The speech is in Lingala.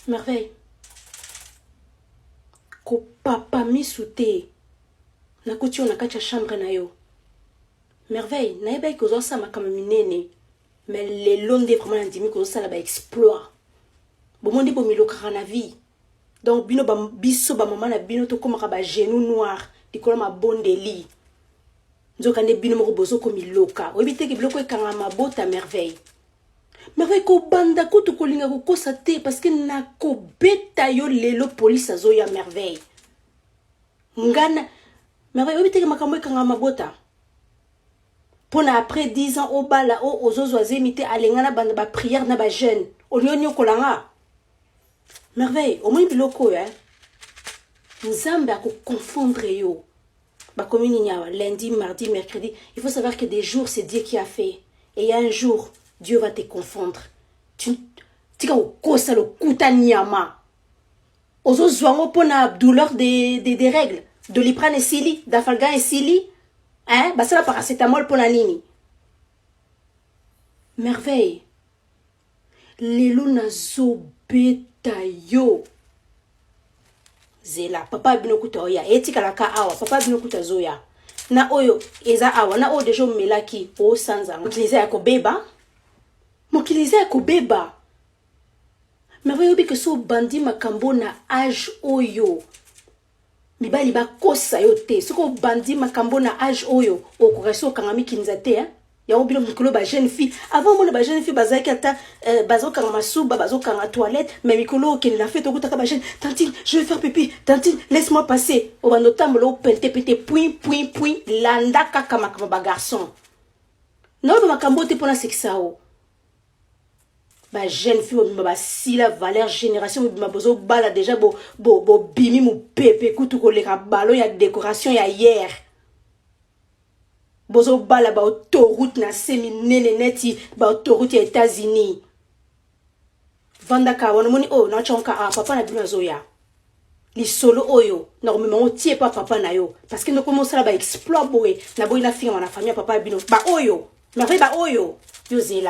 Merveille, kopapa misu te. Nakuti yo na kati ya chambre na yo. Merveille, nayebaki kozosala makambo minene, mais lelo nde vraiment nandimi kozosala baexploit. Bomoi nde bomilokaka na vie. Donc bino ba, biso bamama na bino tokomaka bagenou noir likolo mabondeli, nzoka nde bino moko bozokomiloka. Oyebi teke biloko ekanga mabota. Merveille, Merveille, kobanda kutu kolinga kokosa te, parce que nakobeta yo lelo, polise azoya. Merveille, ngana Merveille, oyebi teke makambo ekanga mabota mpona après 10 ans obala o ozozwa zemi te, alenga na banda baprière na bajeune, olingi onyokolanga. Merveille, omoni biloko oyo, eh? Nzambe akoconfondre yo. Bakomi nini awa? Lundi, mardi, mercredi. Il faut savoir que des jours, c'est Dieu qui a fait, et il y a un jour, Dieu va te confondre. Tika kokosa, lokuta nyama. Ozozwa yango mpona douleur des règles. Doliprane esili, Dafalgan esili, hein? Basala paracétamol mpona nini? Merveille, lelo nazobeta yo. Zela papa bino kuta oya, etikalaka awa. Papa bino kuta azoya na oyo eza awa, na oyo deja omelaki, osanza. Mokili eza ya kobeba, mokili eza ya kobeba. Merveille, oyebi ke so obandi makambo na age oyo, mibali bakosa yo te. Soki obandi makambo na age oyo, okoka so okangami kinza te, hein? Yango bino mikolo bajeune fille, avant omona bajeune fille bazalaki ata bazokanga masuba, bazokanga toilette, mais mikolo okende na fete, okutaka bajeune: "Tantine, je vais faire pipi. Tantine, laisse moi passer." Obanda otambola, opente pete, puis puis puis landa kaka makambo bagarçon. Naoyeba makambo te mpona sekisa o bajeune fille mobimba basila valeur. Génération mobimba bozobala déjà, bobimi mopepe kutu koleka ballon ya décoration ya hier. Bozobala baautoroute na se minene neti baautoroute ya États-Unis. Vandaka wana, omoni oyo natyonka awa. Papa na bino azoya, lisolo oyo nakomema ngo tie pa papa na yo, parce que ndokomi osala baexploit boye. Naboyi nafingama na famille ya papa ya bino. Baoyo, Merveille, baoyo yo zela.